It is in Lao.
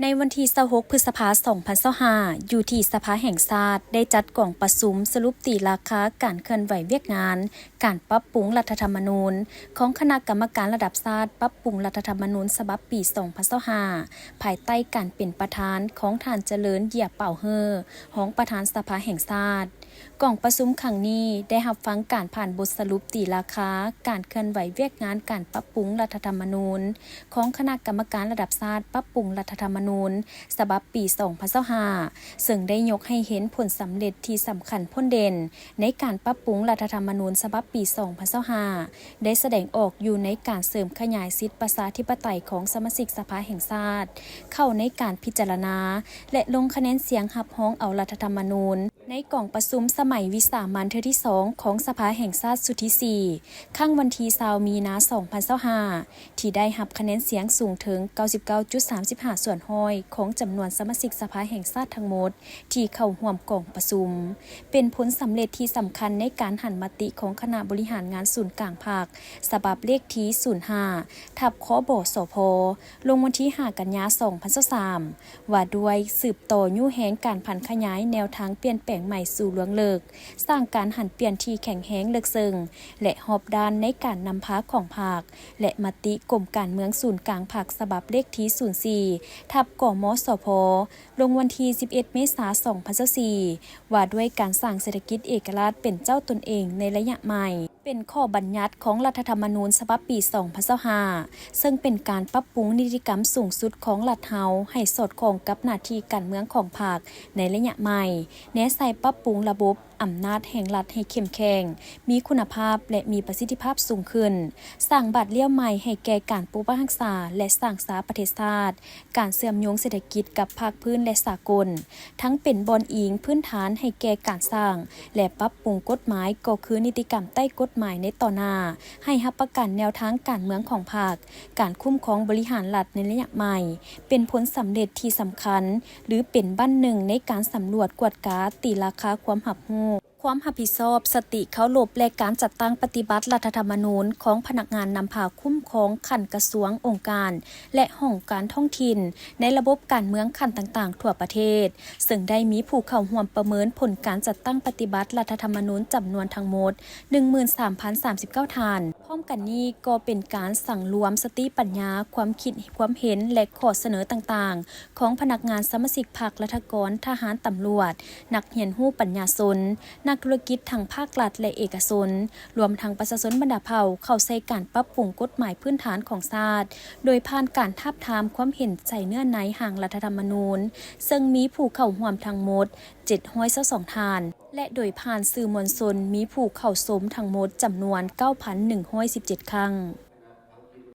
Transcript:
ໃນວັນທີຊາວຫົກ ພຶດສະພາ ສອງພັນຊາວຫ້າ ຢູ່ທີ່ສະພາແຫ່ງຊາດ ໄດ້ຈັດກອງປະຊຸມສະຫຼຸບຕີລາຄາການເຄື່ອນໄຫວວຽກງານການປັບປຸງລັດຖະທຳມະນູນຂອງຄະນະກຳມະການລະດັບຊາດ ປັບປຸງລັດຖະທຳມະນູນສະບັບປີ ສອງພັນຊາວຫ້າ ພາຍໃຕ້ການເປັນປະທານຂອງທ່ານ ຈະເລີນ ເຢຍປາວເຮີ ຮອງປະທານສະພາແຫ່ງຊາດ. ກອງປະຊຸມຄັ້ງນີ້ໄດ້ຮັບຟັງການຜ່ານບົດສະຫຼຸບຕີລາຄາການເຄື່ອນໄຫວວຽກງານການປັບປຸງລັດຖະທຳມະນູນຂອງຄະນະກຳມະການລະດັບຊາດປັບປຸງລັດຖະທຳມະນູນສະບັບປີ ສອງພັນຊາວຫ້າ ເຊິ່ງໄດ້ຍົກໃຫ້ເຫັນຜົນສຳເລັດທີ່ສຳຄັນພົ້ນເດັ່ນໃນການປັບປຸງລັດຖະທຳມະນູນສະບັບປີ ສອງພັນຊາວຫ້າ ໄດ້ສະແດງອອກຢູ່ໃນການເສີມຂະຫຍາຍສິດປະຊາທິປະໄຕຂອງສະມາຊິກສະພາແຫ່ງຊາດ ເຂົ້າໃນການພິຈາລະນາ ແລະ ລົງຄະແນນສຽງຮັບຮອງເອົາລັດຖະທຳມະນູນ. ໃນກອງປະຊຸມສະໄໝວິສາມັນເທື່ອທີສອງຂອງສະພາແຫ່ງຊາດຊຸດທີສີ່ ຄັ້ງວັນທີຊາວ ມີນາ ສອງພັນຊາວຫ້າ ທີ່ໄດ້ຮັບຄະແນນສຽງສູງເຖິງ ເກົ້າສິບເກົ້າຈຸດສາມສິບຫ້າສ່ວນຮ້ອຍຂອງຈຳນວນສະມາຊິກສະພາແຫ່ງຊາດທັງໝົດທີ່ເຂົ້າຮ່ວມກອງປະຊຸມ ເປັນຜົນສຳເລັດທີ່ສຳຄັນໃນການຫັນມະຕິຂອງຄະນະບໍລິຫານງານສູນກາງພັກ ສະບັບເລກທີ ສູນຫ້າ ທັບ ຄບ ສພ ລົງວັນທີ ຫ້າ ກັນຍາ ສອງພັນຊາວສາມ ວ່າດ້ວຍສືບຕໍ່ຍູ້ແຮງການຜັນຂະຫຍາຍແນວທາງປ່ຽນແປງໃໝ່ສູ່ລວງເລິກ, ສ້າງການຫັນປ່ຽນທີ່ແຂງແຮງເລິກເຊິ່ງ ແລະ ຮອບດ້ານໃນການນຳພາຂອງພັກ ແລະ ມະຕິກົມການເມືອງສູນກາງພັກ ສະບັບເລກທີ ສູນສີ່ ທັບ ກມສພ ລົງວັນທີ ສິບເອັດ ເມສາ ສອງພັນຊາວສີ່ ວ່າດ້ວຍການສ້າງເສດຖະກິດເອກະລາດເປັນເຈົ້າຕົນເອງໃນໄລຍະໃໝ່. ເປັນຂໍ້ບັນຍັດຂອງລັດຖະທຳມະນູນສະບັບປີ ສອງພັນຊາວຫ້າ ເຊິ່ງເປັນການປັບປຸງນິຕິກຳສູງສຸດຂອງລັດເຮົາໃຫ້ສອດຄ່ອງກັບໜ້າທີ່ການເມືອງຂອງພັກໃນໄລຍະໃໝ່, ແນໃສ່ປັບປຸງລະບົບອຳນາດແຫ່ງລັດໃຫ້ເຂັ້ມແຂງ, ມີຄຸນນະພາບ ແລະ ມີປະສິດທິພາບສູງຂຶ້ນ, ສ້າງບາດລ້ຽວໃໝ່ໃຫ້ແກ່ການປົກປັກຮັກສາ ແລະ ສ້າງສາປະເທດຊາດ, ການເຊື່ອມໂຍງເສດຖະກິດກັບພາກພື້ນ ແລະ ສາກົນ, ທັງເປັນບ່ອນອີງພື້ນຖານໃຫ້ແກ່ການສ້າງ ແລະ ປັບປຸງກົດໝາຍ ກໍຄືນິຕິກຳໃຕ້ກົດໝາຍໃນຕໍ່ໜ້າ, ໃຫ້ຮັບປະກັນແນວທາງການເມືອງຂອງພັກ, ການຄຸ້ມຄອງບໍລິຫານລັດໃນໄລຍະໃໝ່, ເປັນຜົນສຳເລັດທີ່ສຳຄັນ ຫຼື ເປັນບັ້ນໜຶ່ງໃນການສຳຫຼວດກວດກາຕີລາຄາຄວາມຮັບຮູ້, ຄວາມຮັບຜິດຊອບ, ສະຕິເຄົາລົບ ແລະ ການຈັດຕັ້ງປະຕິບັດລັດຖະທຳມະນູນຂອງພະນັກງານນຳພາຄຸ້ມຄອງຂັ້ນກະຊວງ, ອົງການ ແລະ ຫ້ອງການທ້ອງຖິ່ນ ໃນລະບົບການເມືອງຂັ້ນຕ່າງໆທົ່ວປະເທດ, ເຊິ່ງໄດ້ມີຜູ້ເຂົ້າຮ່ວມປະເມີນຜົນການຈັດຕັ້ງປະຕິບັດລັດຖະທຳມະນູນຈຳນວນທັງໝົດ ໜຶ່ງໝື່ນສາມພັນສາມສິບເກົ້າ ທ່ານ. ພ້ອມກັນນີ້ກໍເປັນການສັງລວມສະຕິປັນຍາ, ຄວາມຄິດຄວາມເຫັນ ແລະ ຂໍ້ສະເໜີຕ່າງໆຂອງພະນັກງານສະມາຊິກພັກ, ລັດຖະກອນ, ທະຫານ, ຕຳຫຼວດ, ນັກຮຽນຮູ້ປັນຍາຊົນ, ນັກທຸລະກິດທັງພາກລັດ ແລະ ເອກະຊົນ, ລວມທັງປະຊາຊົນບັນດາເຜົ່າ ເຂົ້າໃສ່ການປັບປຸງກົດໝາຍພື້ນຖານຂອງຊາດ ໂດຍຜ່ານການທາບທາມຄວາມເຫັນໃສ່ເນື້ອໃນຮ່າງລັດຖະທຳມະນູນ, ເຊິ່ງມີຜູ້ເຂົ້າຮ່ວມທັງໝົດ ເຈັດຮ້ອຍຊາວສອງ ທ່ານ ແລະ ໂດຍຜ່ານສື່ມວນຊົນ ມີຜູ້ເຂົ້າຊົມທັງໝົດຈຳນວນ ເກົ້າພັນໜຶ່ງຮ້ອຍສິບເຈັດ ຄັ້ງ.